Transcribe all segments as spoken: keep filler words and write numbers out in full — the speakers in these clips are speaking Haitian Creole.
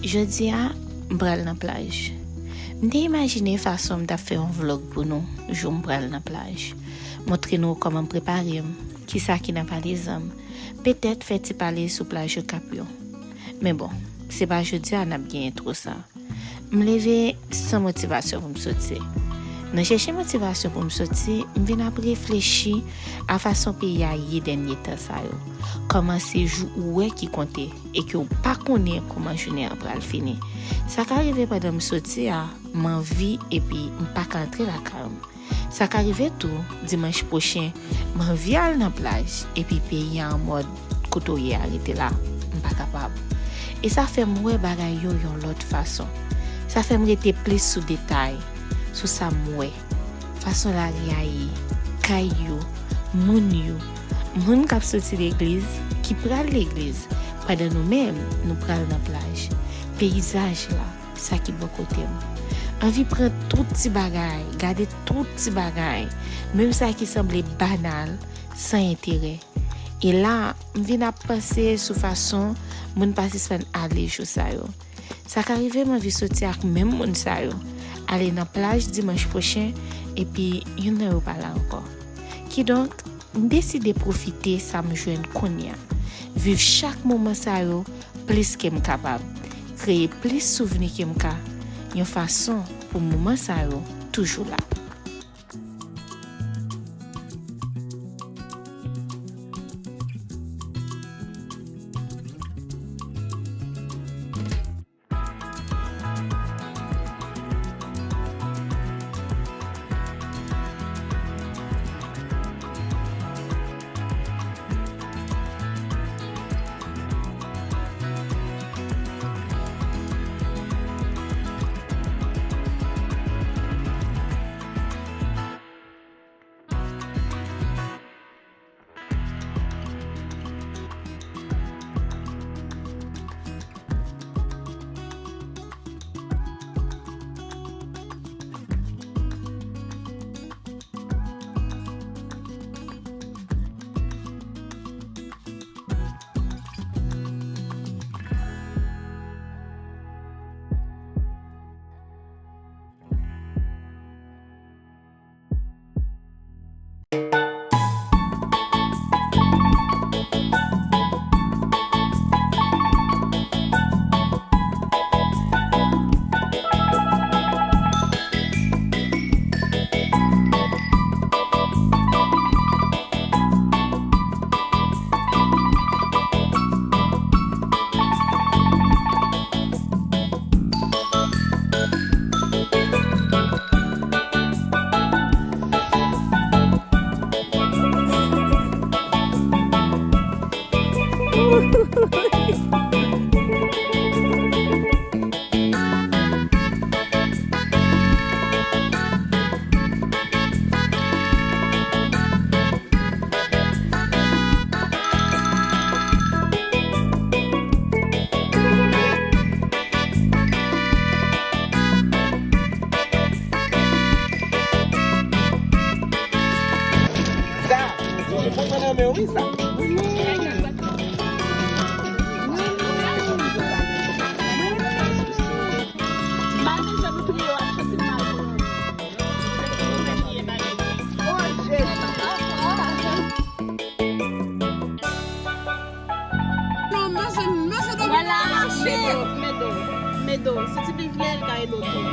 Jodi a, m pral nan plaj. M te imajine fason m t ap fè yon vlòg pou nou, jou m pral nan plaj. Montre nou kòman m prepare m, kisa ki nan valiz an m. Petèt fè ti pale sou plaj Okap yo. Men bon, se pa jodi a n ap gen entwo sa. M leve san motivasyon pou m soti. Nan chèche motivasyon pou m soti, m vin ap reflechi a fason peyi a ye dènye tan sa yo. Kòman se jou ou wè ki konte e ke w pa konnen kòman jounen an pral fini. Sa ka rive pandan m soti a, m anvi epi m pa ka antre lakay m. Sa ka rive tou, dimanch pwochen, m anvi al nan plaj, epi peyi a an mòd kote w ye a rete la, m pa kapab. E sa fè m wè bagay yo yon lòt fason. Sa fè m rete plis sou detay, sou sa m wè, fason lari a ye, kay yo, moun yo, moun k ap soti legliz, ki pral legliz, pandan nou menm, nou pral nan plaj, peyizaj la, sa ki bò kote m. Anvi pran tout ti bagay, gade tout ti bagay, menm sa ki sanble banal, san enterè. E la, m vin ap panse sou fason moun pa sispann ale jou sa yo. Sa ka rive m anvi soti ak menm moun sa yo, ale nan plaj dimanch pwochen, epi youn nan yo pa la ankò. Kidonk, m deside pwofite sa m jwenn kounye a. Viv chak moman sa yo plis ke m kapab. Kreye plis souvni ke m ka, yon fason pou moman sa yo toujou la. Sa, mwen renmen wi sa. M pa menm jan pou touye w ap santi m mal pou nou. Oh, Jezi. Non, manje, manje nan vwala, mache. Medo, medo, medo. Si Tibi vle, l ka ede w tou.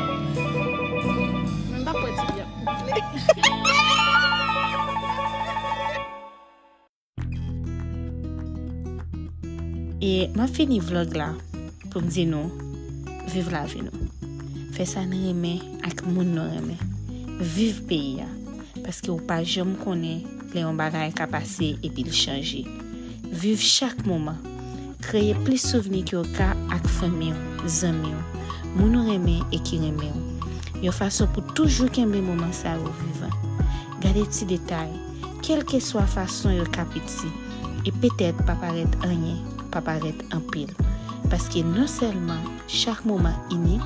Men m pa kwè Tibi ap vle. E m ap fini vlòg la pou m di nou, viv lavi nou. Fè sa n renmen ak moun nou renmen. Viv peyi a. Paske w pa janm konnen lè yon bagay ka pase epi l chanje. Viv chak moman. Kreye plis souvni ke w ka ak fanmi w, zanmi w, moun ou renmen e ki renmen w. Yon fason pou toujou kenbe moman sa yo vivan. Gade ti detay, kèlkeswa fason yo ka piti, e petèt pa parèt anyen, pa parèt anpil. Paske non sèlman chak moman inik,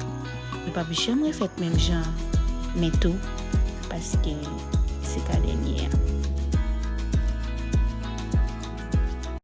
yo p ap janm refèt menm jan, men tou paske se ka dènye a.